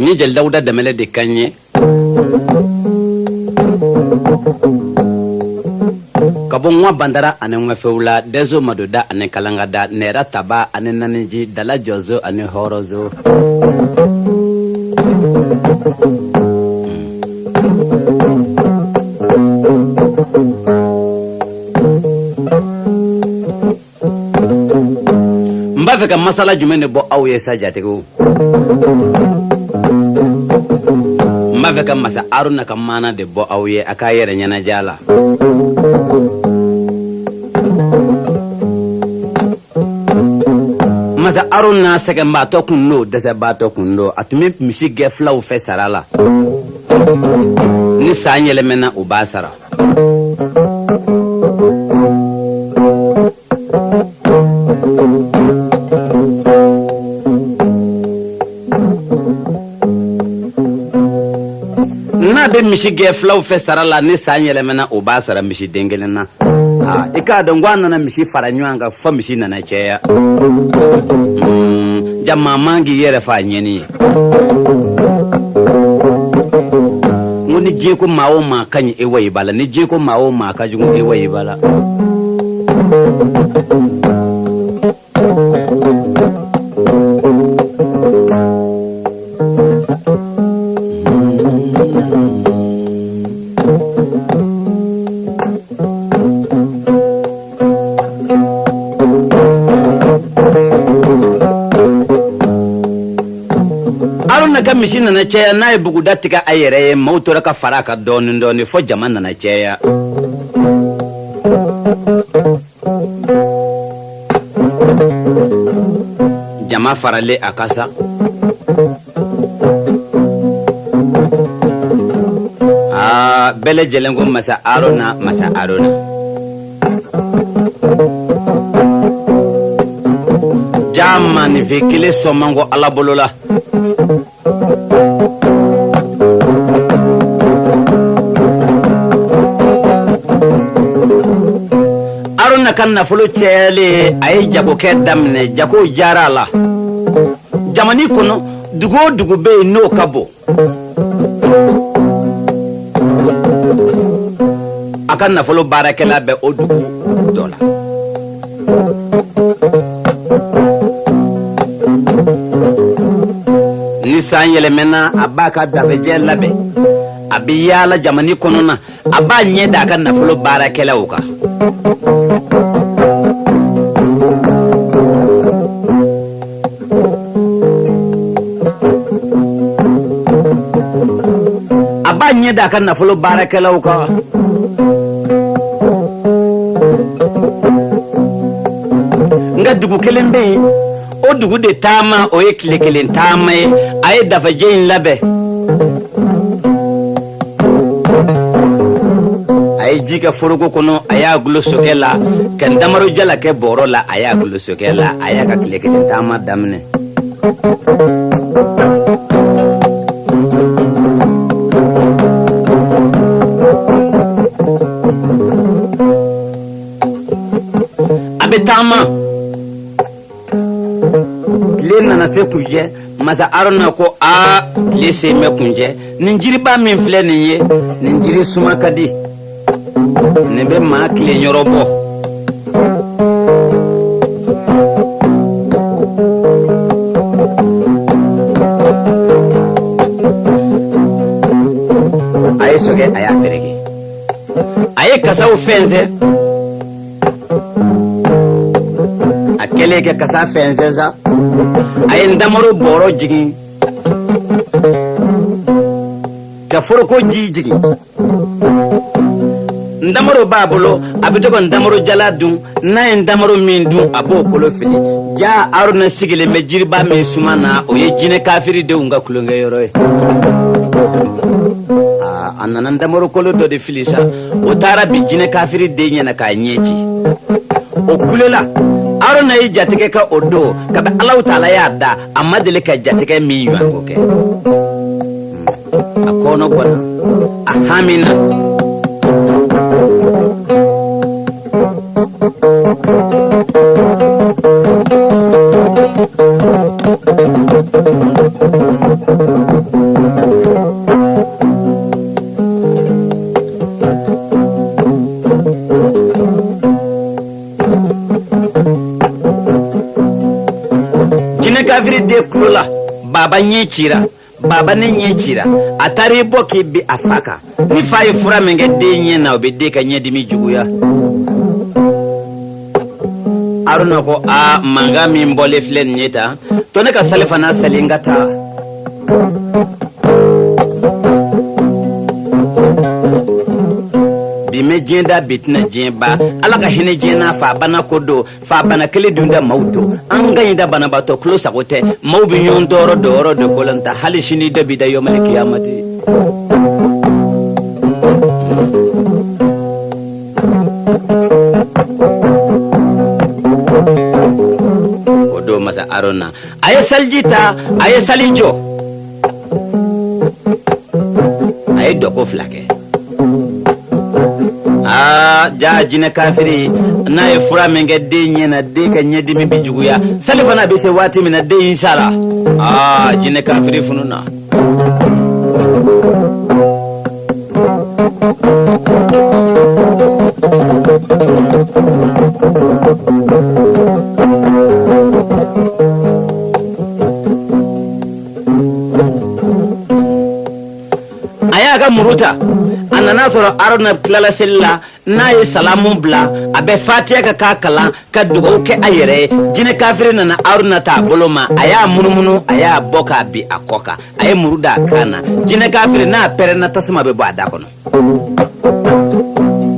Ni jeli Dawuda Danbɛlɛ de kan ye ka bɔ ŋwa bandara ani ŋwafewula dɛso madoda ani kalangada nɛra taba ani naniji dala jɔzo ani hɔrɔzo. N b'a fɛ ka masala jumɛn de bɔ aw ye sa jatigiw? N b'a fɛ ka masa Aruna ka maana de bɔ aw ye a k'a yɛrɛ ɲɛnajɛ a la. Masa Aruna sɛgɛnbaatɔ kun don, dɛsɛbaatɔ kun don. A tun bɛ misi gɛn fulaw fɛ sara la. Ni san yɛlɛmɛna, u b'a sara. N'a bɛ misi gɛn fulaw fɛ sara la, ni san yɛlɛmɛna, o b'a sara misi den kelen na. I k'a dɔn ko a nana misi fara ɲɔgɔn kan fo misi nana caya. Ja maa man k'i yɛrɛ fa ɲɛni ye. N ko ni diɲɛ ko maa o maa ka ɲi, e wayi b'a la. Ni diɲɛ ko maa o maa ka jugu, e wayi b'a la. Aruna ka misi nana caya. N'a ye buguda tigɛ a yɛrɛ ye, maaw tora ka fara a kan dɔɔni dɔɔni fo jama nana caya. Jama faralen a kan sa, aa, bɛɛ lajɛlen ko masa Aruna, masa Aruna. Ja maaninfin kelen sɔn man go Ala bolo la. Aruna ka nafolo cayalen, a ye jagokɛ daminɛ. Jago diyara a la jamana kɔnɔ. Dugu o dugu bɛ yen n'o ka bon, a ka nafolo baarakɛla bɛ o dugu dɔ la. Ni san yɛlɛmɛna, a b'a ka dafejɛ labɛn, a bɛ yaala jamana kɔnɔ na, a b'a ɲɛ da a ka nafolo baarakɛlaw kan. A b'a ɲɛ da a ka nafolo baarakɛlaw kan. Nka dugu kelen bɛ yen, o dugu de taama, o ye tile kelen taama ye. A ye dafajɛ in labɛn, a ye ji kɛ foroko kɔnɔ, a y'a gulo sokɛ la, ka ntamaro jala kɛ bɔrɔ la, a y'a gulo sokɛ la, a y'a ka tile kelen taama daminɛ. A bɛ taama, tile nana se kuncɛ. Masa Aruna ko: "Aa, tile sen bɛ kuncɛ. Nin jiriba min filɛ nin ye, nin jiri suma ka di, nin bɛ maa tile yɔrɔ bɔ." A ye sokɛ, a y'a fereke, a ye kasaw fɛnsɛn. A kɛlen ka kasa fɛnsɛn sa, a ye ntamaro bɔrɔ jigin ka foroko ji jigin. Ntamaro b'a bolo, a bɛ to ka ntamaro jala dun. N'a ye ntamaro min dun, a b'o kolo fili. Ja Aruna sigilen bɛ jiriba min suma na, o ye jinɛ kafiridenw ka tulonkɛyɔrɔ ye. A nana ntamarokolo dɔ de fili sa, o taara bin jinɛ kafiri den ɲɛ na k'a ɲɛ ci. O kulela. Aruna ye jatigɛ kɛ o don. Kabi Alahu taala y'a da, a ma deli ka jatigɛ min ɲɔgɔn kɛ. A kɔnɔ gwanna, a hamina. Jinɛ kafiri den kulola, baba ɲɛ cira, baba ne ɲɛ cira. A taara i bɔ k'i bin a fa kan. Ni fa ye fura min kɛ den ɲɛ na, o bɛ den ka ɲɛdimi juguya. Aruna ko, a mankan min bɔlen filɛ nin ye tan to, ne ka salifana sali, n ka taa. Bi mɛ diɲɛ da, bi tɛna diɲɛ ban. Ala ka hinɛ diɲɛ na. Fa bana ko don, fa bana kelen dun tɛ maaw to. An ka ɲi da, banabaatɔ tulo sago tɛ. Maaw bɛ ɲɔgɔn tɔɔrɔ dɔyɔrɔ de ko la ta, hali sini dɔ b'i da yɔmali kiyamati. O don, masa Aruna a ye saliji ta, a ye sali jɔ, a ye dɔko fila kɛ. Aa, jaa jinɛ kafiri n'a ye fura min kɛ den ɲɛ na, den ka ɲɛdimi bɛ juguya. Salifana bɛ se waati min na, den in sara. Aa, jinɛ kafiri fununa. A y'a ka muru ta. A nana sɔrɔ Aruna tilala seli la. N'a ye salamu bila, a bɛ fatiya ka k'a kalan ka dugawu kɛ a yɛrɛ ye. Jinɛ kafiri nana Aruna ta a bolo ma, a y'a munumunu, a y'a bɔ k'a bin a kɔ kan, a ye muru da a kan na. Jinɛ kafiri n'a pɛrɛnna, tasuma bɛ bɔ a da kɔnɔ.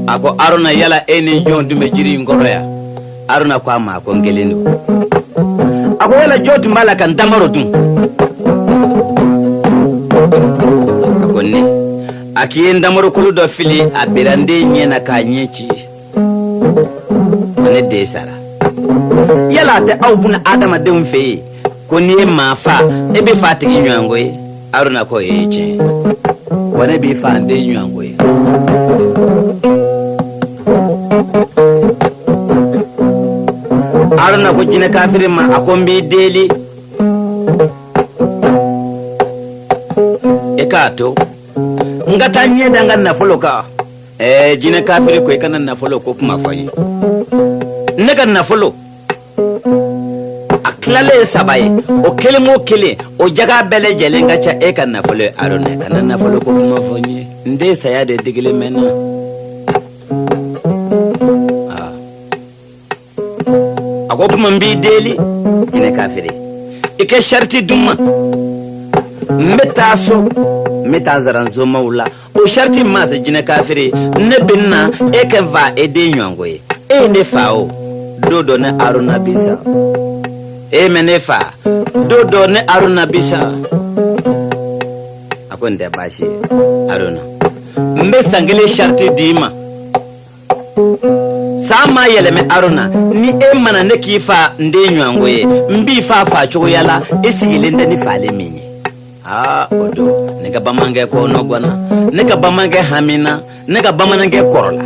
A ko, Aruna, yala e ni jɔn tun bɛ jiri in kɔrɔ yan? Aruna ko a ma, a ko n kelen don. A ko, yala jɔn tun b'a la ka n tamaro dun? A ko ne. A k'i ye ntamarokolo dɔ fili, a bira n den ɲɛ na k'a ɲɛ ci, ne den sara. Yala a tɛ aw buna adamadenw fɛ yen ko n'i ye maa fa, e bɛ fa tigi ɲɔgɔnko ye? Aruna ko, ye tiɲɛ wa, ne b'i fa n den ɲɔgɔnko ye. Aruna ko jinɛ kafiri ma, a ko n b'i deli, e k'a to n ka taa ɲɛ da n ka nafolo kan. Ɛɛ, jinɛ kafiri ko, i kana nafolo ko kuma fɔ n ye. Ne ka nafolo a tilalen ye saba ye, o kelen o kelen, o jaga bɛɛ lajɛlen ka ca e ka nafolo ye. Aruna, kana nafolo ko kuma fɔ n ye, n den saya de digilen bɛ n na. A ko, kuma n b'i deli, jinɛ kafiri, i ka sariti di n ma. N bɛ taa so, n bɛ taa zaransomaw la. O sariti ma se, jinɛ kafiri, ne bɛ na e ka n fa e den ɲɔgɔnko ye. E ye ne fa o don dɔ, ne Aruna bi sa. E mɛ ne fa don dɔ, ne Aruna bi sa. A ko nin tɛ baasi ye, Aruna, n bɛ san kelen sariti d'i ma. San ma yɛlɛmɛ, Aruna, ni e ma na ne k'i fa n den ɲɔgɔnko ye, n b'i fa fa cogoya la e sigilen tɛ ni faale min ye. Aa, o don ne ka bamanankɛ kɔnɔ gwanna, ne ka bamanankɛ hamina, ne ka bamanankɛ kɔrɔla.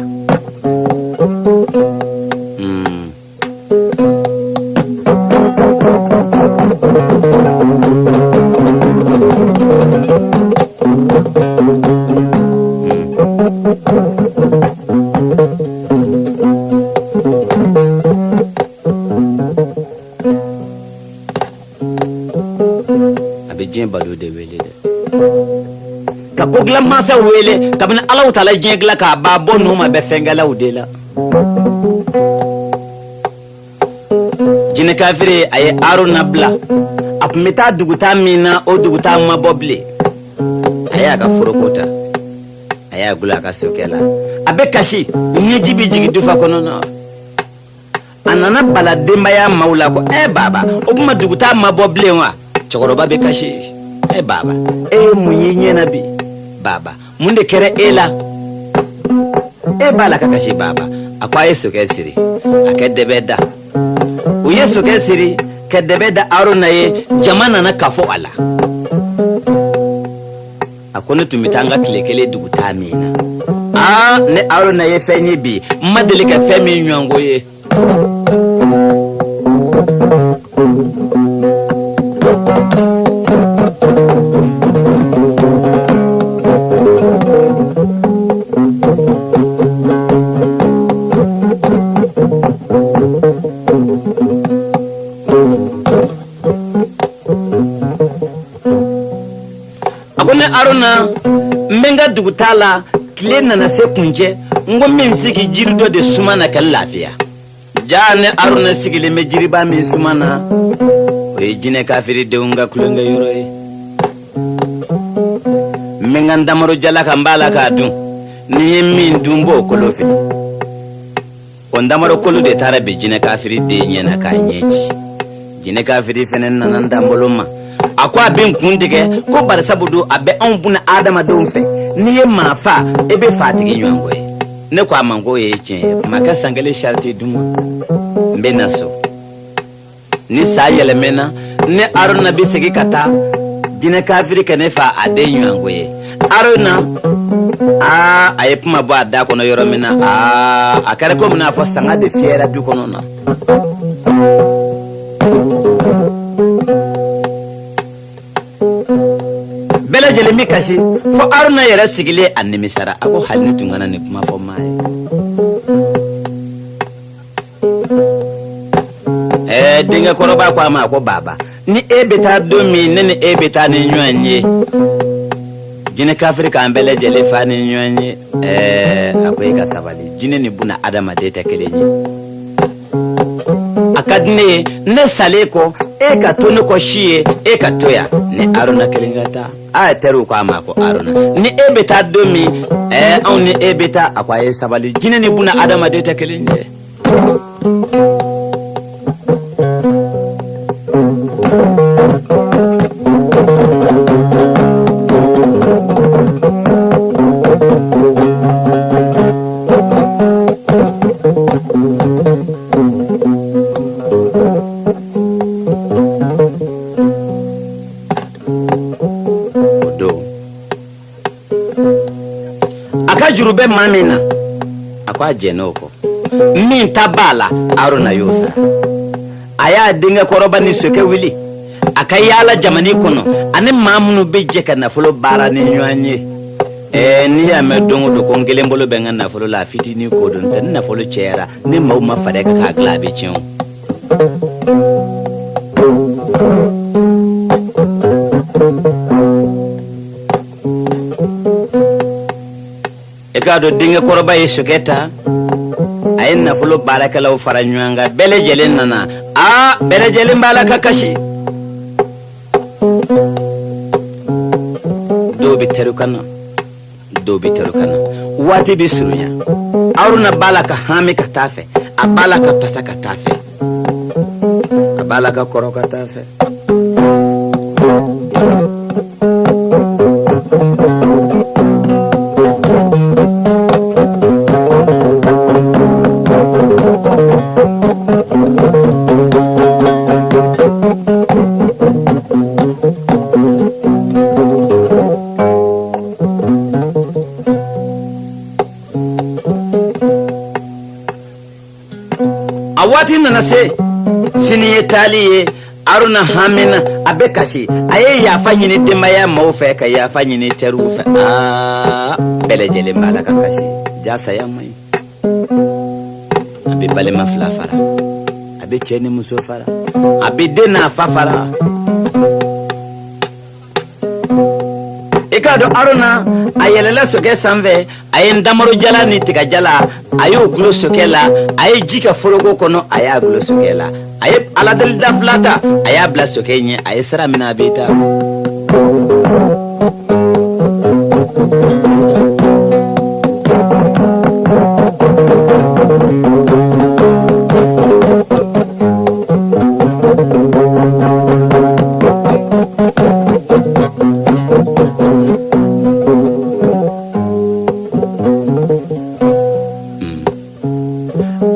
A bɛ diɲɛ balo de wele dɛ, ka ko dilan mansa wele. Kabini Alahu taala diɲɛ dilan k'a ban, bɔ ninnu ma bɛ fɛnkɛlaw de la. Jinɛ kafiri a ye Aruna bila. A tun bɛ taa dugutaa min na, o dugutaa ma bɔ bilen. A y'a ka foroko ta, a y'a gulon a ka sokɛ la, a bɛ kasi, ɲɛji bɛ jigin dufa kɔnɔ na. A nana bala denbaya maaw la ko, ɛ baba, o tuma dugutaa ma bɔ bilen wa? Cɛkɔrɔba bɛ kasi. Ɛ baba, e ye mun y'i ɲɛ na bi? Baba, Mun de kɛra e la? E b'a la ka kasi baba. A ko a ye sokɛ siri, a kɛ dɛbɛ da. U ye sokɛ siri ka dɛbɛ da Aruna ye. Jama nana kafo a la. A ko ne tun bɛ taa n ka tile kelen dugutaa min na, aa, ne Aruna ye fɛn ye bi, n ma deli ka fɛn min ɲɔgɔn ye. A ko ne Aruna, n bɛ n ka dugutaa la, tile nana se kuncɛ, n ko n bɛ n sigi jiri dɔ de suma na ka n lafiya. Jaa, ne Aruna sigilen bɛ jiriba min suma na, o ye jinɛ kafiridenw ka tulonkɛ yɔrɔ ye. N bɛ n ka ntamaro jala kan, n b'a la k'a dun. Ni n ye min dun, n b'o kolo fili. O ntamaro kolo de taara bin jinɛ kafiri den ɲɛ na k'a ɲɛ ci. Jinɛ kafiri fɛnɛ nana n danbolo ma. A ko a bɛ n kun tigɛ, ko barisabu don a bɛ anw buna adamadenw fɛ, n'i ye maa fa, e bɛ fa tigi ɲɔgɔn ye. Ne ko a ma k'o ye tiɲɛ ye. Ma kɛ san kelen sariti dun ma, n bɛ na so. Ni san yɛlɛmɛna, ne Aruna bɛ segin ka taa, jinɛ kafiri ka ne fa a den ɲɔgɔn ye. Aruna, aa, a ye kuma bɔ a da kɔnɔ yɔrɔ min na, aa, a kɛra komi n'a fɔ sanga de fiyɛra du kɔnɔ na. Bɛɛ lajɛlen bɛ kasi, fo Aruna yɛrɛ sigilen, a nimisara. A ko hali ne tun kana nin kuma fɔ maa ye. Ɛɛ, denkɛ kɔrɔba ko a ma ko baba, ni e bɛ taa don min, ne ni e bɛ taa ni ɲɔgɔn ye, jinɛ kafiri k'an bɛɛ lajɛlen fa ni ɲɔgɔn ye. Ɛɛ, a ko e ka sabali, jinɛ ni buna adamaden tɛ kelen ye. A ka di ne ye, ne salen kɔ, e ka to ne kɔ si ye, e ka to yan, ni Aruna kelen ka taa. A ye teriw ko a ma ko Aruna, ni e bɛ taa don min, ɛɛ, anw ni e bɛ taa. A ko a ye sabali, jinɛ ni buna adamaden tɛ kelen ye. O don, a ka juru bɛ maa min na, a ko a jɛnna o kɔ. Min ta b'a la, Aruna y'o sara. A y'a denkɛ kɔrɔba ni sokɛ wuli, a ka yaala jamana kɔnɔ ani maa minnu bɛ jɛ ka nafolo baara ni ɲɔgɔn ye. Ɛɛ, n'i y'a mɛn don o don ko n kelen bolo bɛ n ka nafolo la, a fitinin ko don tɛ. Ni nafolo cɛyara, ni maaw ma fara kan k'a dilan, a bɛ tiɲɛ o. I k'a dɔn, denkɛ kɔrɔba ye sokɛ ta, a ye nafolo baarakɛlaw fara ɲɔgɔn kan. Bɛɛ lajɛlen nana. Aa, bɛɛ lajɛlen b'a la ka kasi. Dɔw bɛ terikan na, dɔw bɛ terikan na. Waati bɛ surunya, Aruna b'a la ka hami ka taa fɛ, a b'a la ka pasa ka taa fɛ, a b'a la ka kɔrɔ ka taa fɛ. A waati nana se, sini ye taali ye. Aruna hamina, a bɛ kasi. A ye yafa ɲini denbaya maaw fɛ, ka yafa ɲini teriw fɛ. Aa, bɛɛ lajɛlen b'a la ka kasi. Ja, saya man ɲi. A bɛ balima fila fara, a bɛ cɛ ni muso fara, a bɛ den n'a fa fara. I k'a dɔn, Aruna a yɛlɛla sokɛ sanfɛ, a ye ntamaro jala ni tigajala, a y'o gulo sokɛ la. A ye ji kɛ foroko kɔnɔ, a y'a gulo sokɛ la. A ye aladeli da fila ta, a y'a bila sokɛ ɲɛ, a ye sira minɛ, a bɛ taa.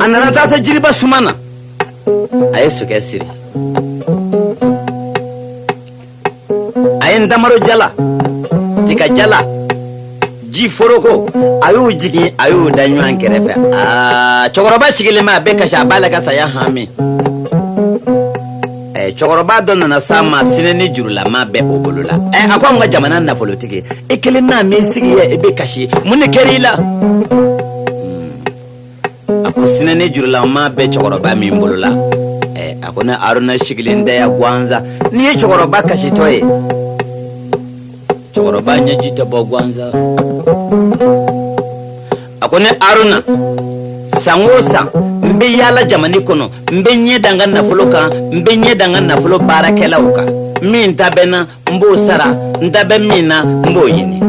A nana taa se jiriba suma na, a ye sokɛ siri, a ye ntamaro jala, tiga jala, ji foroko, a y'u jigin, a y'u da ɲɔgɔn kɛrɛfɛ. Aa, cɛkɔrɔba sigilen bɛ, a bɛ kasi, a b'a la ka saya hami. Cɛkɔrɔba dɔ nana s'a ma, sinɛni jurulama bɛ o bolo la. A ko an ka jamana nafolotigi, i kelen n'a m'i sigi ye, i bɛ kasi, mun de kɛra i la? A ko sinɛni jurulama bɛ cɛkɔrɔba min bolo la, a ko ne Aruna sigilen tɛ yan gansan. N'i ye cɛkɔrɔba kasitɔ ye, cɛkɔrɔba ɲɛji tɛ bɔ gansan. A ko ne Aruna, san o san n bɛ yaala jamana kɔnɔ, n bɛ ɲɛ da n ka nafolo kan, n bɛ ɲɛ da n ka nafolo baarakɛlaw kan. Min ta bɛ n na, n b'o sara, n ta bɛ min na, n b'o ɲini.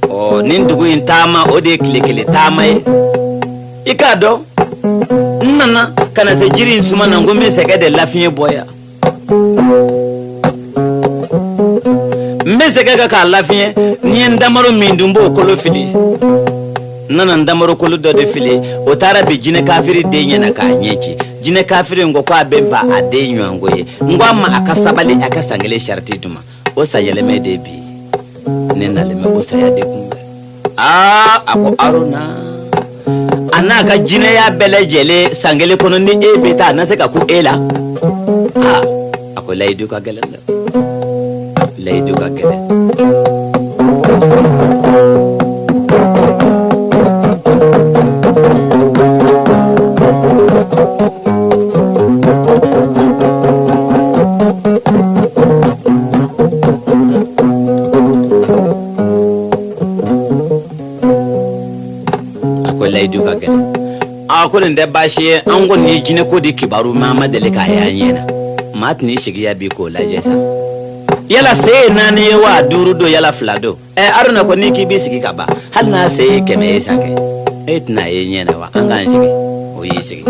Ɔ, nin dugu in taama, o de ye tile kelen taama ye. I k'a dɔn, n nana ka na se jiri in suma na, n ko n bɛ sɛgɛ de lafiɲɛ bɔ yan. N bɛ sɛgɛ kan k'a lafiɲɛ, ni ye n damaro min dun, n b'o kolo fili. N nana n damaro kolo dɔ de fili, o taara bin jinɛ kafiri den ɲɛ na k'a ɲɛ ci. Jinɛ kafiri in ko k'a bɛ n fa a den ɲɔgɔnko ye. N ko a ma a ka sabali, a ka san kelen sariti d'u ma. O sayɛlɛmɛ de bi ne nalen bɛ o saya de kunbɛn. Aa, a ko Aruna, a n'a ka jinɛya bɛɛ lajɛlen, san kelen kɔnɔ ni e bɛ taa, a na se ka kun e la? Aa, a ko layidu ka gɛlɛn dɛ, layidu ka gɛlɛn. A ko layidu ka gɛlɛn. A ko nin tɛ baasi ye, an kɔni ye jinɛko de kibaru mɛn, an ma deli k'a ye an ɲɛ na. Maa tɛn'i sigi yan bi k'o lajɛ sa. Yala sen ye naani ye wa, duuru don, yala fila don? Ɛ, Aruna ko n'i k'i b'i sigi ka ban, hali n'a sen ye 100 ye sa kɛ, e tɛna ye ɲɛ na wa? An k'an sigi. O y'i sigi.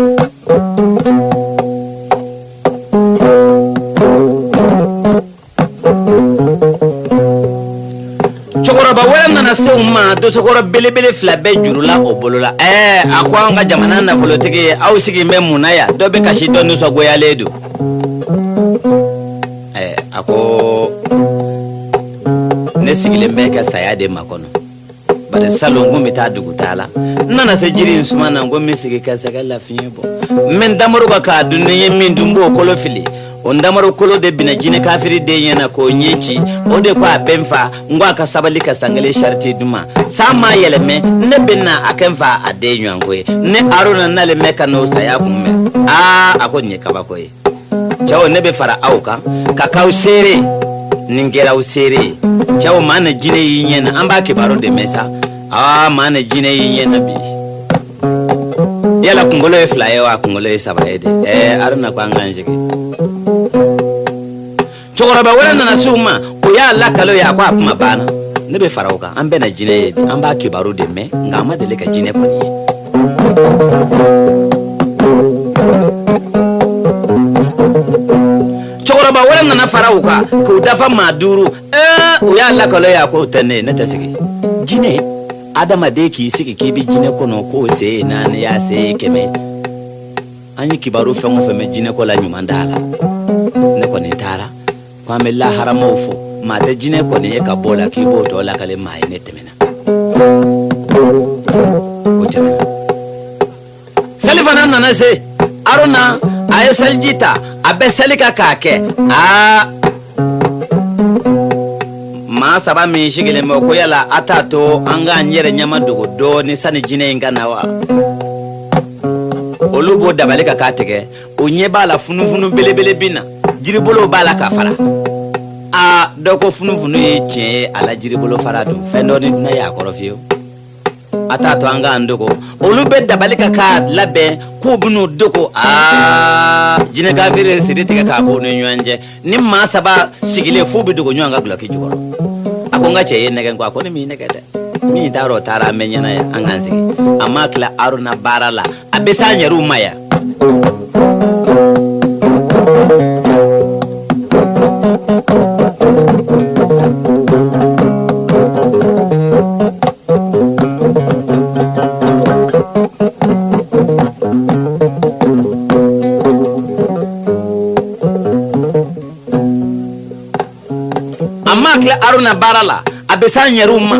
Cɛkɔrɔba wɛrɛ nana se u ma, dosokɔrɔ belebele fila bɛ juru la o bolo la. Ɛɛ, a ko an ka jamana nafolotigi ye, aw sigilen bɛ mun na yan? Dɔ bɛ kasi, dɔ nisɔngoyalen don. Ɛɛ, a ko ne sigilen bɛ ka saya de makɔnɔ, bari salon n kun bɛ taa dugutaa la, n nana se jiri in suma na, n ko n bɛ sigi ka sɛgɛ lafiɲɛ bɔ. N bɛ n damaro kan k'a dun, ni n ye min dun, n b'o kolo fili. O n damaro kolo de binna jinɛ kafiri den ɲɛ na k'o ɲɛ ci. O de ko a bɛ n fa. N ko a ka sabali ka san kelen sariti di n ma. San maa yɛlɛmɛ, ne bɛ na a kɛ n fa a den ɲɔgɔnko ye. Ne Aruna nalen bɛ ka n'o saya kunbɛn. Aa, a ko nin ye kabako ye. Cɛw, ne bɛ fara aw kan ka k'aw seere. Ni n kɛra aw seere ye, cɛw, maa na jinɛ y'i ɲɛ na, an b'a kibaru de mɛn sa. Aa, maa na jinɛ y'i ɲɛ na bi. Yala kunkolo ye fila ye wa, kunkolo ye saba ye de? Ɛɛ, Aruna ko an k'an sigi. Cɛkɔrɔba wɛrɛ nana se u ma, o y'a lakalo ye. A ko a kuma banna, ne bɛ fara o kan. An bɛɛ na jinɛ ye bi, an b'a kibaru de mɛn, nka an ma deli ka jinɛ kɔni ye. Cɛkɔrɔba wɛrɛ nana fara u kan k'u dafa maa duuru. Ɛɛ, u y'a lakalo ye. A k'o tɛ ne ye, ne tɛ sigi jinɛ. Adamaden k'i sigi k'i bɛ jinɛ kɔnɔ, k'o sen ye naani y'a sen ye 100. An ye kibaru fɛn o fɛn mɛn jinɛko la, ɲuman t'a la. Ne kɔni taara ko an bɛ laharamaw fɔ, maa tɛ jinɛ kɔni ye ka bɔ o la k'i b'o tɔ lakale maa ye. Ne tɛmɛna, o tɛmɛna. Selifana nana se Aruna, a ye seliji ta, a bɛ seli kan k'a kɛ. Aa, maa saba min sigilen bɛ, ko yala a t'a to an k'an yɛrɛ ɲɛma dogo dɔɔni sani jinɛ in ka na wa? Olu b'o dabali kan k'a tigɛ, o ɲɛ b'a la funufunu belebele bin na, jiribolow b'a la ka fara. Aa, dɔ ko funufunu ye tiɲɛ ye, a la jiribolo fara dun, fɛn dɔ ni tɛna ye a kɔrɔ fiyewu. A t'a to an k'an dogo. Olu bɛ dabali kan k'a labɛn k'u bɛn'u dogo. Aa, jinɛ kafiri ye siri tigɛ k'a b'u ni ɲɔgɔn cɛ. Ni maa saba sigilen f'u bɛ dogo ɲɔgɔn ka dulɔki jukɔrɔ. A ko n ka cɛ ye nɛgɛ ko, a ko ne m'i nɛgɛ dɛ, min taara o taara, an bɛ ɲɛna yan, an k'an sigi. A ma tila Aruna baara la, a bɛ s'an yɛrɛw ma yan. tila Aruna baara la, a bɛ s'an yɛrɛw ma.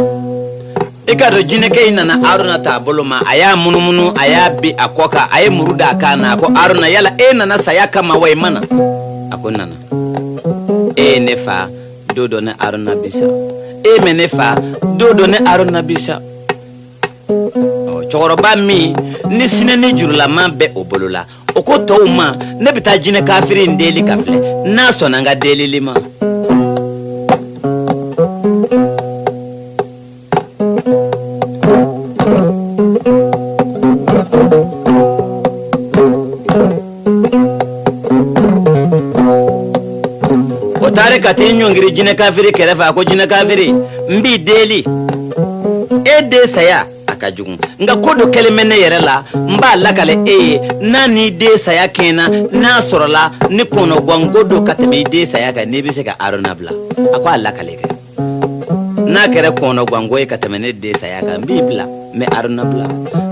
I k'a dɔn jinɛkɛ in nana Aruna ta a bolo ma, a y'a munumunu, a y'a bin a kɔ kan, a ye muru da a kan na. A ko Aruna, yala e nana saya kama wa i ma na? A ko n nana. E ye ne fa don dɔ, ne Aruna bi sa. E mɛ ne fa don dɔ, ne Aruna bi sa. Cɛkɔrɔba min ni sinɛni jurulama bɛ o bolo la, o ko tɔw ma, ne bɛ taa jinɛ kafiri in deli ka filɛ n'a sɔnna n ka delili ma. O taara ka t'i ɲɔngiri jinɛ kafiri kɛrɛfɛ. A ko jinɛ kafiri, n b'i deli, e den saya a ka jugu, nka ko dɔ kɛlen bɛ ne yɛrɛ la, n b'a lakale e ye. N'a n'i den saya kɛɲɛna, n'a sɔrɔla ni kɔnɔganko don ka tɛmɛ i den saya kan, n'i bɛ se ka Aruna bila. A ko a lakale kɛ. N'a kɛra kɔnɔganko ye ka tɛmɛ ne den saya kan, n b'i bila, n bɛ Aruna bila.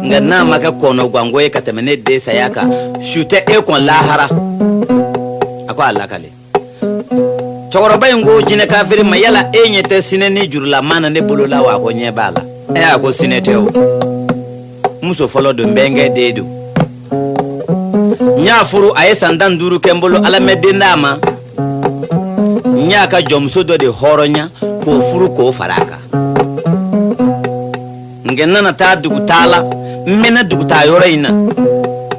Nka n'a ma kɛ kɔnɔganko ye ka tɛmɛ ne den saya kan, su tɛ e kɔn lahara. A ko a lakale. Cɛkɔrɔba in ko jinɛ kafiri ma, yala e ɲɛ tɛ sinɛni jurulama na ne bolo la wa? A ko ɲɛ b'a la. Ɛ, a ko sinɛ tɛ o, muso fɔlɔ don, n bɛnkɛ den don, n y'a furu, a ye san 15 kɛ n bolo, Ala mɛ den d'a ma. N y'a ka jɔnmuso dɔ de hɔrɔnya k'o furu k'o fara a kan. Nka n nana taa dugutaa la, n mɛnna dugutaa yɔrɔ in na,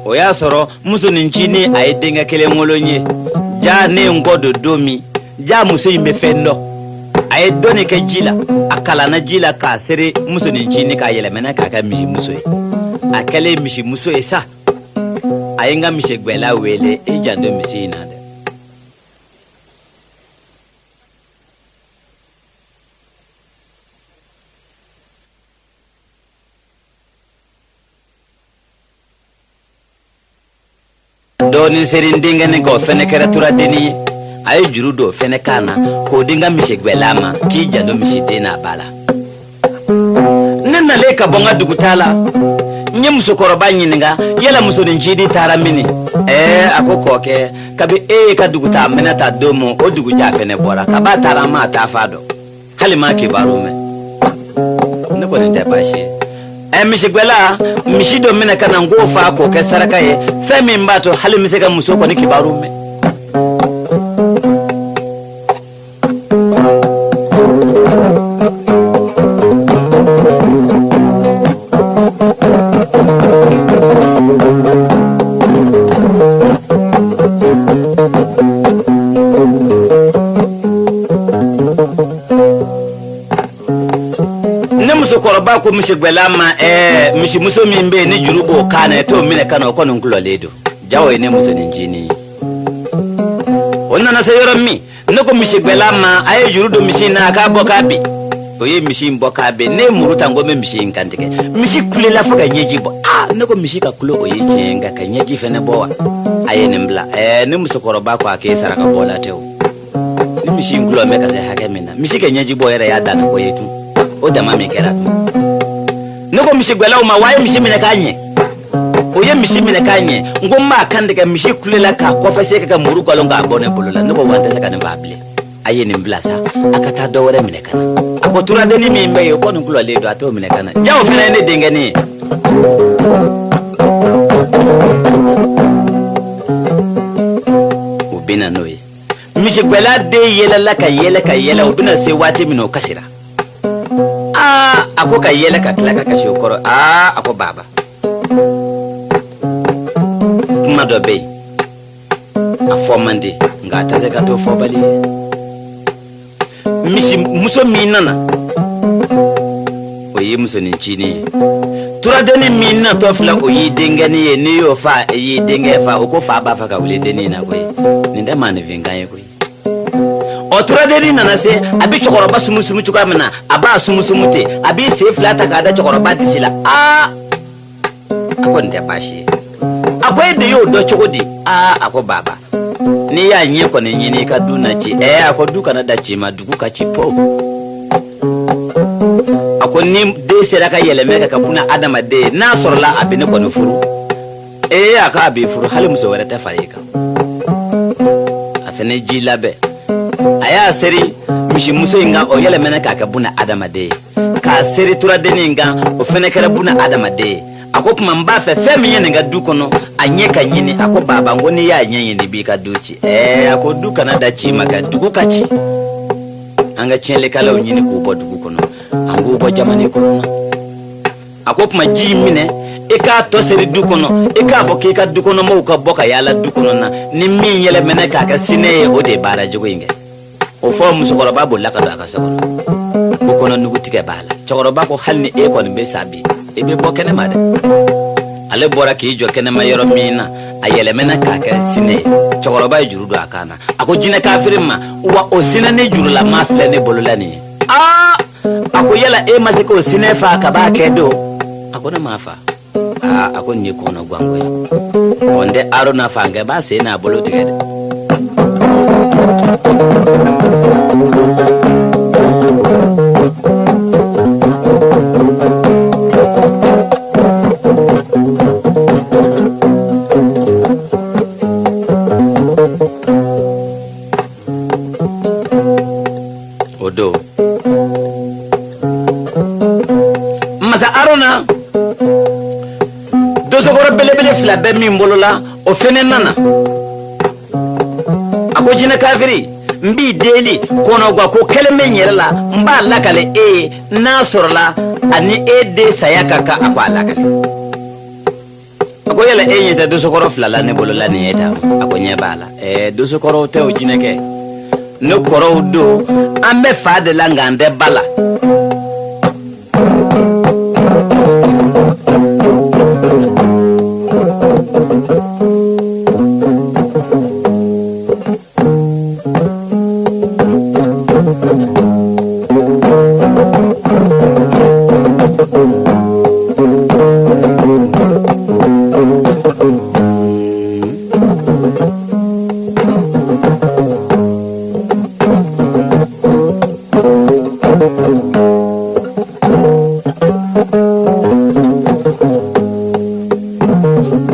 o y'a sɔrɔ musonin ncinin a ye denkɛ kelen wolo n ye. Ja ne ye n kɔ don don min, ja muso in bɛ fɛn dɔn, a ye dɔnni kɛ ji la, a kalanna ji la k'a seri musonin ncinin k'a yɛlɛmana k'a kɛ misimuso ye. A kɛlen misimuso ye sa, a ye n ka misigɛnna wele, i janto misi in na dɛ. Dɔɔnin seri n denkɛnin kan, o fɛnɛ kɛra turadennin ye. A ye juru don o fɛnɛ kan na k'o di n ka misigɛnna ma, k'i janto misiden n'a ba la. Ne nalen ka bɔ n ka dugutaa la, n ye musokɔrɔba ɲininka, yala musonin ncinin taara mini? Ɛɛ, a ko kɔkɛ, kabi e ye ka dugutaa minɛ ta don min, o dugujɛ a fɛnɛ bɔra ka b'a taara, an m'a taa fa dɔn, hali m'a kibaru mɛn. Ne kɔni tɛ baasi ye. Ɛ, misigɛnna, misi dɔ minɛ ka na, n k'o faa k'o kɛ saraka ye, fɛn min b'a to hali n bɛ se ka muso kɔni kibaru mɛn. Ne musokɔrɔba ko misigɛnna ma, ɛɛ, misimuso min bɛ yen ni juru b'o kan na, i t'o minɛ ka na, o kɔni kulɔlen don. Ja o ye ne musonin ncinin ye. O nana se yɔrɔ min, ne ko misigɛnna ma, a ye juru don misi in na, a k'a bɔ k'a bin. O ye misi in bɔ k'a bin. Ne ye muru ta, n ko n bɛ misi in kantigɛ. Misi kulela fo ka ɲɛji bɔ. Aa, ne ko misi ka kulo, o ye tiɲɛ ye, nka ka ɲɛji fɛnɛ bɔ wa? A ye nin bila. Ɛɛ, ne musokɔrɔba ko a k'e saraka bɔla tɛ o. Ni misi in kulɔ bɛ ka se hakɛ min na, misi ka ɲɛji bɔ yɛrɛ y'a danna ko ye tun, o dama min kɛra tun. Ne ko misigɛnnaw ma, wa a ye misi minɛ k'a ɲɛ. O ye misi minɛ k'a ɲɛ. N ko n b'a kan tigɛ. Misi kulela k'a kɔfɛ se ka muru galon k'a bɔ ne bolo la. Ne ko wa n tɛ se ka nin faa bilen, a ye nin bila sa, a ka taa dɔ wɛrɛ minɛ ka na. A ko turadennin min bɛ yen, o kɔni kulɔlen don, a t'o minɛ ka na. Ja o fana ye ne denkɛnin ye. O bɛ na n'o ye. Misigɛnna den yɛlɛla ka yɛlɛ ka yɛlɛ. O bɛna se waati min na, o kasira. Aa, a ko ka yɛlɛ ka tila ka kasi o kɔrɔ. Aa, a ko baba, kuma dɔ bɛ yen, a fɔ man di, nka a tɛ se ka to fɔbali ye. Misi muso min nana, o ye musonin ncinin ye. Turadennin min natɔ filɛ, o y'i denkɛnin ye. N'i y'o fa, i y'i denkɛ fa. O ko fa b'a fɛ ka wuli dennin na koyi. Nin tɛ maaninfinkan ye koyi. Ɔ, turadennin nana se, a bɛ cɛkɔrɔba sumusumu cogoya min na, a b'a sumusumu ten, a b'i sen fila ta k'a da cɛkɔrɔba disi la. Aa, a ko nin tɛ baasi ye. A ko e de y'o dɔn cogo di? Aa, a ko baba, n'i y'a ɲɛ kɔni ɲini i ka du na ci. Ɛɛ, a ko du kana da ci ma, dugu ka ci po. A ko ni den sera ka yɛlɛmɛ ka kɛ buna adamaden ye, n'a sɔrɔla a bɛ ne kɔni furu. Ee, a ko a b'i furu, hali muso wɛrɛ tɛ fara i kan. A fɛnɛ ji labɛn, a y'a seri. Misimuso in kan, o yɛlɛmɛnɛ k'a kɛ buna adamaden ye, k'a seri turadennin in kan, o fɛnɛ kɛra buna adamaden ye. A ko tuma n b'a fɛ fɛn min ye nin ka du kɔnɔ, a ɲɛ ka ɲini. A ko baba, n ko n'i y'a ɲɛ ɲini, i b'i ka du ci. Ɛɛ, a ko du kana da ci ma kɛ, dugu ka ci. An ka tiɲɛlikɛlaw ɲini k'u bɔ dugu kɔnɔ, an k'u bɔ jamana kɔnɔ na. A ko tuma ji in minɛ, i k'a tɔ seri du kɔnɔ, i k'a fɔ k'i ka du kɔnɔmɔgɔw ka bɔ ka yaala du kɔnɔ na. Ni min yɛlɛmɛnɛ k'a kɛ sinɛ ye, o de ye baara jugu in kɛ. O fɔ musokɔrɔba bolila ka don a ka so kɔnɔ ko kɔnɔ nugutigɛ b'a la. Cɛkɔrɔba ko hali ni e kɔni bɛ sa bi, i bɛ bɔ kɛnɛma dɛ. Ale bɔra k'i jɔ kɛnɛma yɔrɔ min na, a yɛlɛmɛna k'a kɛ sinɛ ye. Cɛkɔrɔba ye juru don a kan na. A ko jinɛ kafiri ma, wa o sinɛ ni jurulama filɛ ne bolo la nin ye. Aa, a ko yala e ma se k'o sinɛ fa ka b'a kɛ don? A ko ne m'a fa. Aa, a ko nin ye kɔnɔ ganko ye. Ɔ, n tɛ Aruna fa nkɛ b'a sen n'a bolo tigɛ dɛ. O don masa Aruna, dosokɔrɔ belebele fila bɛ min bolo la, o fɛnɛ nana. A ko jinɛ kafiri, n b'i deli, kɔnɔgwa ko kelen bɛ n yɛrɛ la, n b'a lakale e ye. N'a sɔrɔla ani e den saya ka kan, a ko a lakale. A ko yala e ɲɛ tɛ dosokɔrɔ fila la ne bolo la nin ye tan? A ko ɲɛ b'a la. Ɛɛ, dosokɔrɔw tɛ o, jinɛkɛ, ne kɔrɔw don. An bɛ fa de la, nka an tɛ ba la.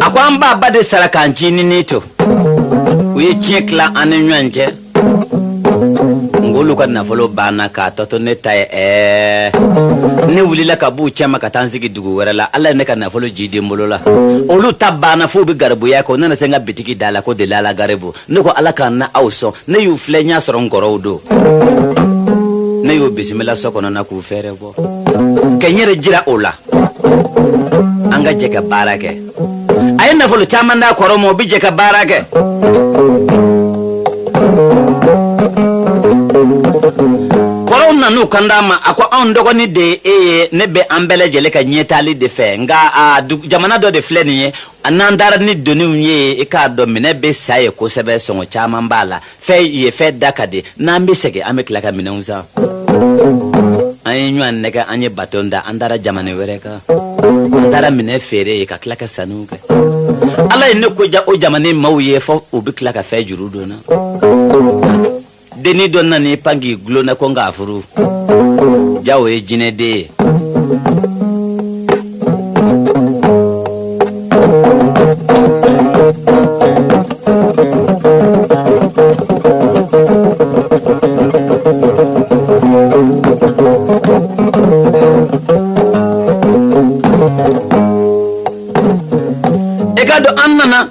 A ko an b'a ba de sara k'an ci ni to u ye tiɲɛ tila an ni ɲɔgɔn cɛ. Ng'olu ka nafolo banna k'a tɔ to ne ta ye. Ɛɛ, ne wulila ka b'u cɛma ka taa n sigi dugu wɛrɛ la. Ala ye ne ka nafolo jidi n bolo la. Olu ta banna f'u bɛ garibuya kɛ. U nana se n ka bitigi da la ko delala garibu. Ne ko Ala ka na aw sɔn. Ne y'u filɛ, n y'a sɔrɔ n kɔrɔw don. Ne y'u bisimila so kɔnɔ na k'u fɛɛrɛ bɔ ka n yɛrɛ jira o la, an ka jɛ ka baara kɛ. A ye nafolo caman d'a kɔrɔ ma, o bɛ jɛ ka baara kɛ. Kɔrɔw nan'u kan d'a ma. A ko anw dɔgɔnin de ye e ye, ne bɛ an bɛɛ lajɛlen ka ɲɛtaali de fɛ, nka a jamana dɔ de filɛ nin ye, n'an taara ni doniw ye, i k'a dɔn minɛ bɛ sa ye kosɛbɛ, sɔngɔ caman b'a la, fɛn ye fɛn da ka di. N'an bɛ segin, an bɛ tila ka minɛnw san. An ye ɲɔgɔn nɛgɛ, an ye baton da, an taara jamana wɛrɛ kan, an taara minɛ feere ye ka tila ka sanniw kɛ. Ala ye ne ko ja o jamana maaw ye, fɔ u bɛ tila ka fɛn juru don na. Dennin dɔ nan'i pan k'i gulon na ko n k'a furu. Ja o ye jinɛden ye. I k'a dɔn an nana,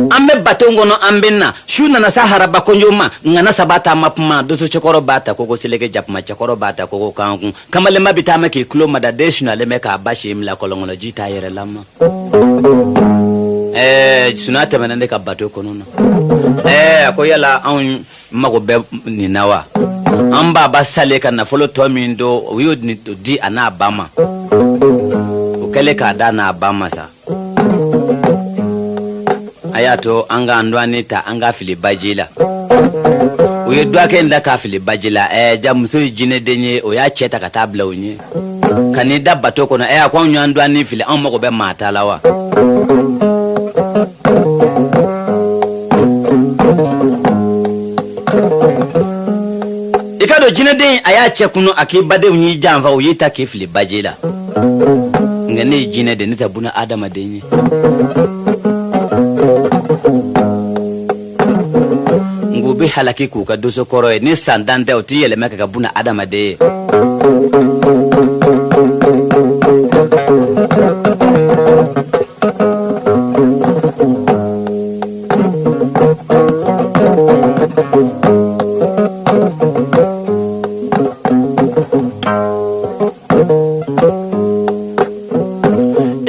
an bɛ baton kɔnɔ, an bɛ na. Su nana sa haraba kɔnjo ma, ŋana saba taama kuma, doso cɛkɔrɔ b'a ta koko seleke, jakuma cɛkɔrɔ b'a ta koko kankun, kamalenba bɛ taama k'i tulo mada, den sunalen bɛ k'a ba sen bila kɔlɔn kɔnɔ, ji t'a yɛrɛ lama. Ɛɛ, suna tɛmɛna ne ka bato kɔnɔ na. Ɛɛ, a ko yala anw mago bɛ nin na wa? An baba salen ka nafolo tɔ min to, u y'o di a n'a ba ma. O kɛlen k'a da n'a ba ma sa, a y'a to an k'an dɔɔnin ta, an k'a fili baji la. U ye dɔgɔkɛ in da k'a fili baji la. Ɛɛ, ja muso ye jinɛden ye, o y'a cɛ ta ka taa bila u ɲɛ ka n'i da bato kɔnɔ. Ɛ, a ko anw y'an dɔɔnin fili, anw mago bɛ maa ta la wa? I k'a dɔn jinɛden, a y'a cɛ kunu, a k'i badenw y'i janfa, u y'i ta k'i fili baji la. Nka ne ye jinɛ de, ne tɛ buna adamaden ye. Nk'u bɛ bɛ halaki k'u ka dosokɔrɔ ye. Ni san 10 tɛ, u tɛ yɛlɛmɛ ka kɛ buna adamaden ye.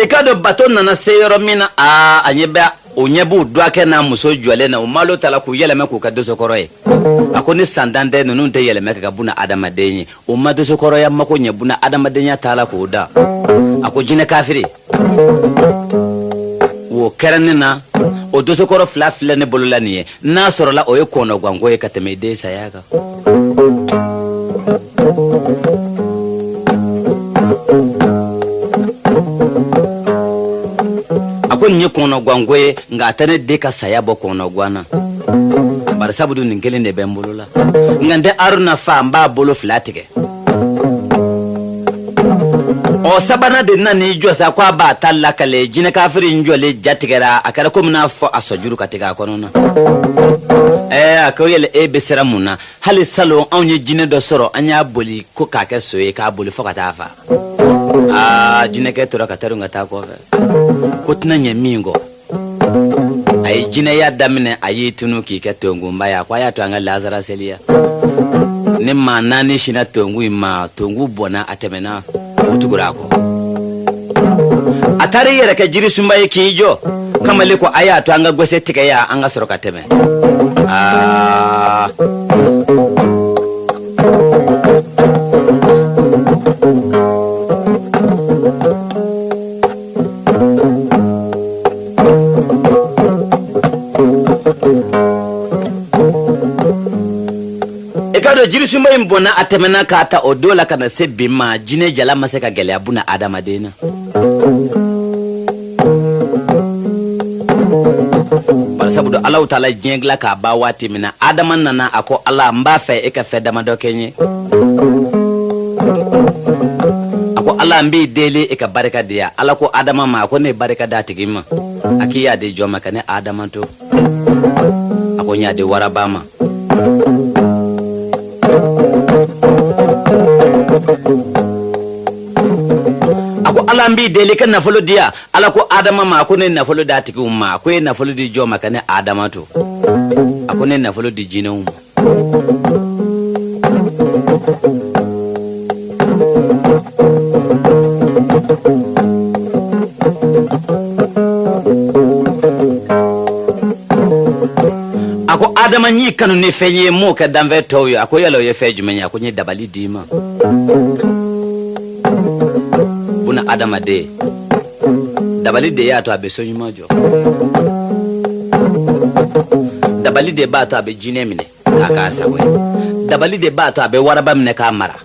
I k'a dɔn, bato nana se yɔrɔ min na, aa, a ɲɛ bɛ o ɲɛ b'u dɔgɔkɛ n'a muso jɔlen na. U malo ta la k'u yɛlɛmɛ k'u ka dosokɔrɔ ye. A ko ni san 10 tɛ, ninnu tɛ yɛlɛmɛ ka kɛ buna adamaden ye. U ma dosokɔrɔya mako ɲɛ, buna adamadenya t'a la k'o da. A ko jinɛ kafiri, wo kɛra ne na. O dosokɔrɔ fila filɛ ne bolo la nin ye. N'a sɔrɔla o ye kɔnɔganko ye ka tɛmɛ i den saya kan. A ko nin ye kɔnɔganko ye, nka a tɛ ne den ka saya bɔ kɔnɔgan na, bari sabu dun nin kelen de bɛ n bolo la. Nka n tɛ Aruna fa, n b'a bolo fila tigɛ. Ɔ, sabanan de nan'i jɔ sa ko a b'a ta lakale. Jinɛ kafiri in jɔlen ja tigɛra, a kɛra komi n'a fɔ a sɔjuru ka tigɛ a kɔnɔ na. Ɛɛ, a ko yɛlɛ, e bɛ siran mun na? Hali salon, anw ye jinɛ dɔ sɔrɔ, an y'a boli ko k'a kɛ so ye, k'a boli fo ka taa fa. Aa, jinɛkɛ tora ka tarin ka taa kɔfɛ ko tɛna ɲɛ min kɔ. A ye jinɛya daminɛ, a y'i tunu k'i kɛ tonkunba ye. A ko a y'a to an ka lazara seliya. Ni maa naani sinna tonkun in ma, tonkun bɔnna, a tɛmɛna, u tugura a kɔ. A taara i yɛrɛ kɛ jirisunba ye k'i jɔ. Kamalen ko a y'a to an ka gwese tigɛ yan, an ka sɔrɔ ka tɛmɛ. Aa, i k'a dɔn, jirisunba in bɔnna, a tɛmɛna. K'a ta o don la ka na se bi ma, jinɛ jala ma se ka gɛlɛya buna adamaden na, barisabu don Alahu taala diɲɛ dilan k'a ban waati min na, Adama nana, a ko Ala, n b'a fɛ e ka fɛn damadɔ kɛ n ye. A ko Ala, n b'i deli e ka barika di yan. Ala ko Adama ma, a ko ne ye barika d'a tigi ma. A k'i y'a di jɔn ma ka ne Adama to? A ko n y'a di waraba ma. A ko Ala, n b'i deli ka nafolo di yan. Ala ko Adama ma, a ko ne ye nafolo d'a tigiw ma. A ko e ye nafolo di jɔn ma ka ne Adama to? A ko ne ye nafolo di jinɛw ma. A ko Adama, n y'i kanu ni fɛn ye, n m'o kɛ danfɛn tɔw ye. A ko yala o ye fɛn jumɛn ye? A ko n ye dabali d'i ma. Buna adamaden, dabali de y'a to a bɛ so ɲuman jɔ, dabali de b'a to a bɛ jinɛ minɛ k'a k'a sago ye, dabali de b'a to a bɛ waraba minɛ k'a mara.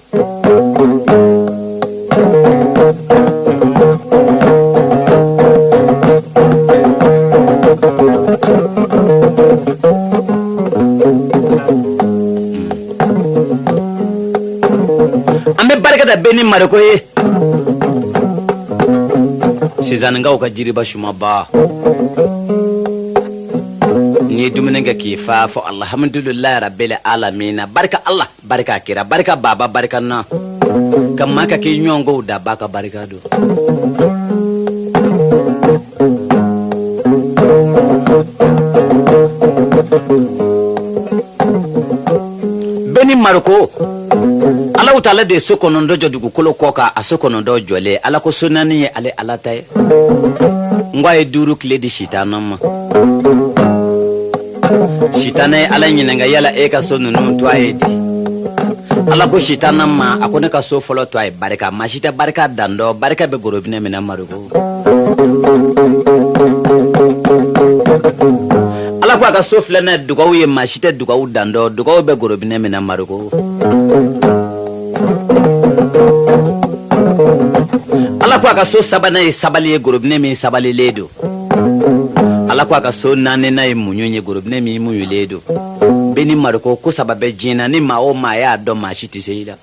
An bɛ barika da bɛɛ ni mariko ye. Sizaninkaw ka jiriba sumaba, n'i ye dumuni kɛ k'i fa fɔ alhamdulilayi rabili alamina, barika Ala, barika kira, barika baba, barika na ka maa ka k'i ɲɔgɔnkow da ba ka barika don. Bɛɛ ni mariko. Alahu taala de ye so 9 jɔ dugukolo kɔ kan. A so 9 jɔlen, Ala ko so naani ye ale Ala ta ye. N ko a ye duuru tile di sitana ma. Sitana ye Ala ɲininka, yala e ka so ninnu tɔgɔ ye di? Ala ko sitana ma, a ko ne ka so fɔlɔ tɔgɔ ye barika. Maa si tɛ barika dan dɔn. Barika bɛ gorobinɛ minɛ mariko. Ala ko a ka so filanan dugawu ye. Maa si tɛ dugawu dan dɔn. Dugawu bɛ gorobinɛ minɛ mariko. Ala ko a ka so sabanan ye sabali ye, gorobinɛ min sabalilen don. Ala ko a ka so naaninan ye muɲu ye, gorobinɛ min muɲulen don. Bɛɛ ni mariko. Ko saba bɛ diɲɛ na, ni maa o maa y'a dɔn, maa si tɛ se i la.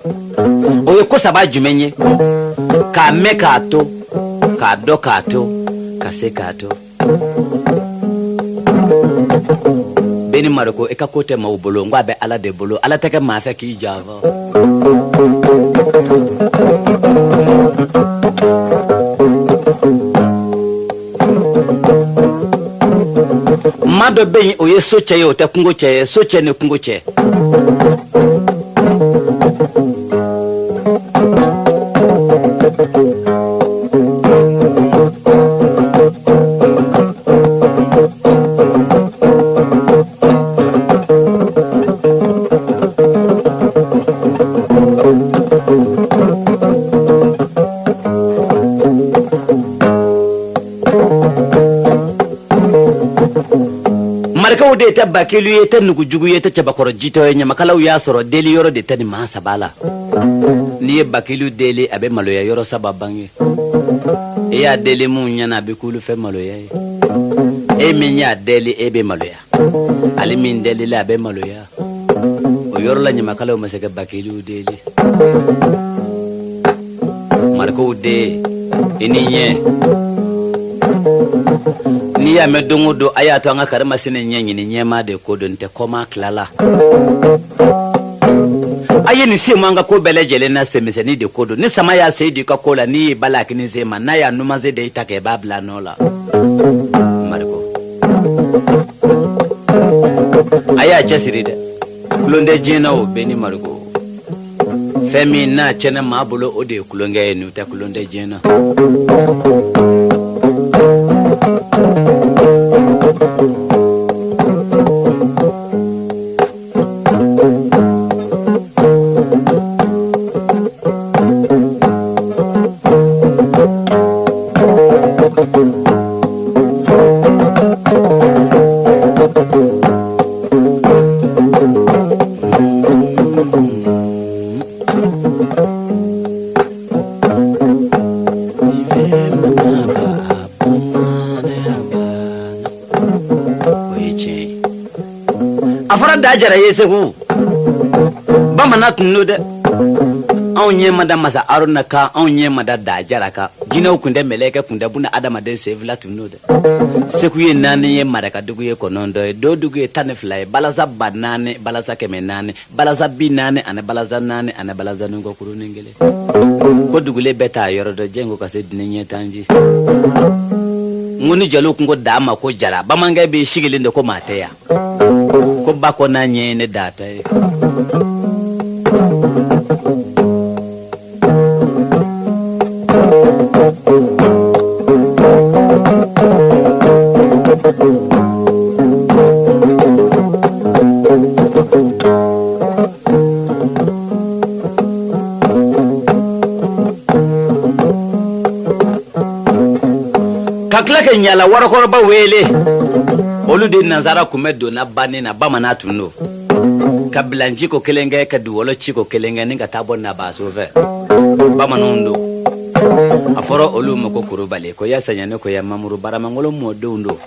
O ye ko saba jumɛn ye? K'a mɛn k'a to, k'a dɔn k'a to, ka se k'a to. Bɛɛ Bɛɛ ni mariko i ka ko tɛ maaw bolo, n ko a bɛ Ala de bolo. Ala tɛ kɛ maa fɛ k'i janfa. Maa dɔ bɛ yen, o ye so cɛ ye, o tɛ kungo cɛ ye. So cɛ ni kungo cɛ. Marakaw de tɛ bakilu ye, tɛ nugujugu ye, tɛ cɛbakɔrɔ jitɔ ye. Ɲamakalaw y'a sɔrɔ deli yɔrɔ de tɛ nin maa saba la. N'i ye bakilu deli, a bɛ maloya yɔrɔ saba bange. E y'a deli mun ɲɛna, a bɛ k'olu fɛ maloya ye. E min y'a deli, e bɛ maloya. Ale min delila, a bɛ maloya. O yɔrɔ la, ɲamakalaw ma se ka bakilu deli. Marakaw den, i ni ɲɛ. N'i y'a mɛn don o don, a y'a to an ka karimasina ɲɛɲini, ɲɛmaa de ko don tɛ kɔma tilala. A ye nin sen an ka ko bɛɛ lajɛlen na, senmisɛnnin de ko don. Ni sama y'a sen don i ka ko la, n'i y'i bala a kini sen ma, n'a y'a numansen da i ta kan, i b'a bila a nɔ la. Mariko, a y'a cɛsiri dɛ, tulon tɛ diɲɛ na. O bɛɛ ni mariko, fɛn min n'a tiɲɛna maa bolo, o de ye tulonkɛ ye. N'o tɛ, tulon tɛ diɲɛ na. O ye tiɲɛ ye. A fɔra da jara ye Segu, bamanan tun don dɛ. Anw ɲɛ ma da masa Aruna kan, anw ɲɛ ma da da jara kan. Jinɛw kun tɛ, mɛlɛkɛ kun tɛ, buna adamaden sen fila tun don dɛ. Segu ye naani ye, marakadugu ye 9 ye, dodugu ye 12 ye, balasa 4000, balasa 400, balasa 40 ani balasa naani ani balasa nunkɔkurunin kelen. Ko dugulen bɛɛ t'a yɔrɔ dɔn, jɛngo ka se dinɛ ɲɛtanji. N ko ni jeliw kun ko daa ma ko jara, bamanankɛ b'i sigilen de ko maa tɛ yan, ko ba ko n'a ɲɛ ye ne daa ta ye. Ka tila ka ɲala warakɔrɔba wele, olu de nansara kun bɛ donna banni na. Bamanan tun don ka bilanci ko kelen kɛ, ka duwɔlɔ ci ko kelen kɛ, ni ka taa bɔ nabaso fɛ. Bamananw don. A fɔra olu ma ko Kurubali, ko ya saɲani, ko ya mamuru, baramangolo mɔdenw don.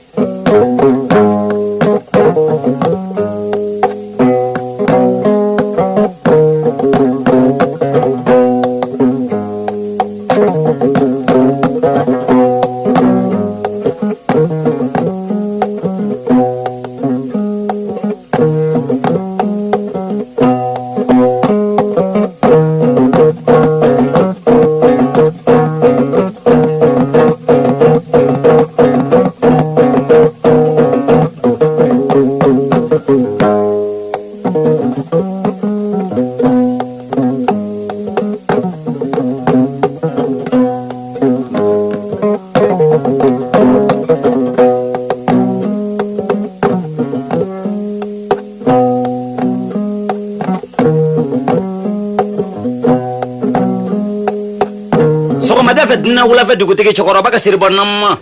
Sɔgɔmada fɛ, dunan wulafɛ, dugutigi cɛkɔrɔba ka siribɔ nama.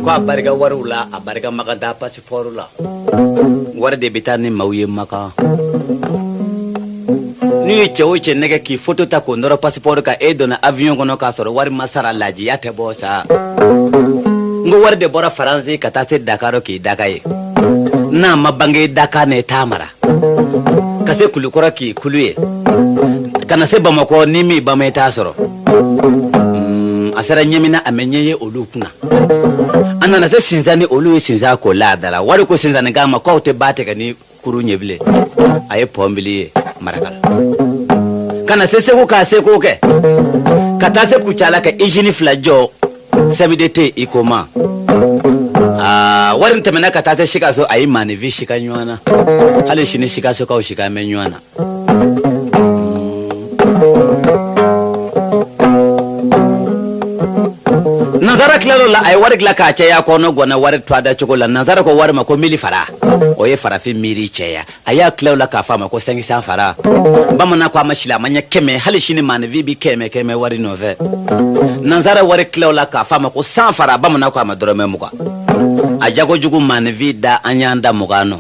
Ko a barika wariw la, a barika makan taa pasipɔri la. Wari de bɛ taa ni maaw ye makan. N'u ye cɛ o cɛ nɛgɛ k'i foto ta k'o nɔrɔ pasipɔri kan, e donna avion kɔnɔ k'a sɔrɔ wari ma sara, lajiya tɛ bɔ sa. N ko wari de bɔra Faransi ka taa se Dakar k'i daka ye. N'a ma bange daka na, i t'a mara. Ka se Kulukɔrɔ k'i kulu ye, ka na se Bamakɔ, ni min bama i t'a sɔrɔ. A sera Ɲɛmina, a ma ɲɛ ye olu kunna. A nana se Sinsani, olu ye sinsan ko laadala. Wari ko sinsanikaw ma k'aw tɛ ba tigɛ ni kurun ye bilen. A ye pɔn bili ye Marakala. Ka na se Segu k'a seko kɛ, ka taa se Kucala ka izini fila jɔ, CMDT Huicoma. Aa, wari tɛmɛna ka taa se Sikaso, a ye maaninfin sika ɲɔgɔn na. Hali sini Sikasokaw sika bɛ ɲɔgɔn na. Nansara tilal'o la, a ye wari dilan k'a caya. Kɔnɔ gwanna wari to a da cogo la. Nansara ko wari ma ko mille francs, o ye farafin miiri cɛya. A y'a tila o la k'a fɔ a ma ko 500 francs. Bamanan ko a ma silamɛ ɲɛ 100. Hali sini maaninfin bi kɛmɛ kɛmɛ wari nɔfɛ. Nansara wari tila o la k'a fɔ a ma ko 100 francs. Bamanan ko a ma dɔrɔmɛ 20. A jago jugu maaninfin da, an y'an da 20 nɔ.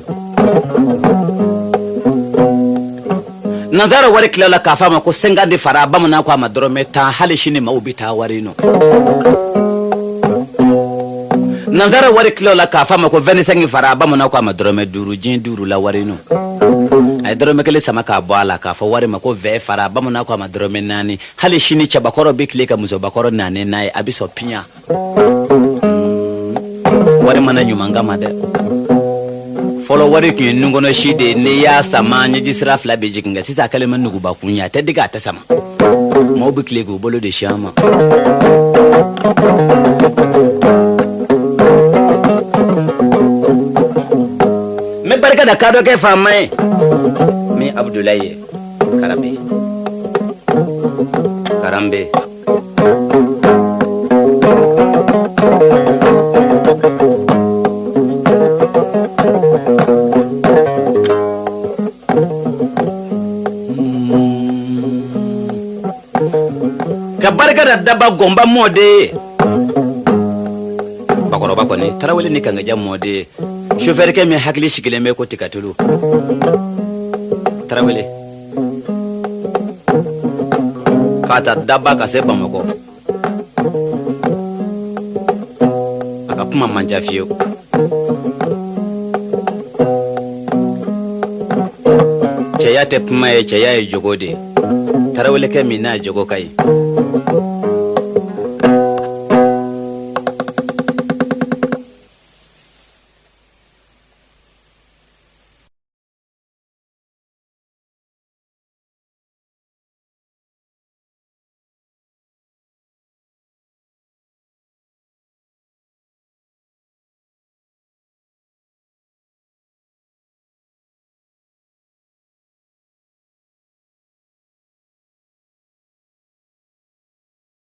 Nansara wari tila la k'a fɔ a ma ko 50 francs. Bamanan ko a ma dɔrɔmɛ 10. Hali sini maaw bɛ taa wari nɔ. Nansara wari tila la k'a fɔ a ma ko 25 francs. Bamanan ko a ma dɔrɔmɛ 5. Diɲɛ duuru la wari nɔ. A ye dɔrɔmɛ kelen sama k'a bɔ a la k'a fɔ wari ma ko 20 francs. Bamanan ko a ma dɔrɔmɛ 4. Hali sini cɛbakɔrɔ bɛ tile ka musobakɔrɔ naani n'a ye, a bɛ sɔn piyan. Wari mana ɲuman kama dɛ. Fɔlɔ wari tun ye nunkɔnɔ si de ye, n'i y'a sama ɲɛji sira fila bɛ jigin. Nka sisan a kɛlen bɛ nugubakun ye, a tɛ digi, a tɛ sama. Maaw bɛ tile k'u bolo de si a ma. N bɛ barika da kadɔkɛ faama ye min Abudulayi ye. Karanbe, karanbe. Ka barika da daba gɔnba mɔden ye, bakɔrɔba kɔni Tarawele ni Kangaja mɔden ye, sofɛrikɛ min hakili sigilen bɛ ko tigatulu Tarawele, k'a ta Daba ka se Bamakɔ, a ka kuma man ca fiyewu. Cɛya tɛ kuma ye, cɛya ye jogo de ye. Tarawelekɛ min n'a jogo ka ɲi.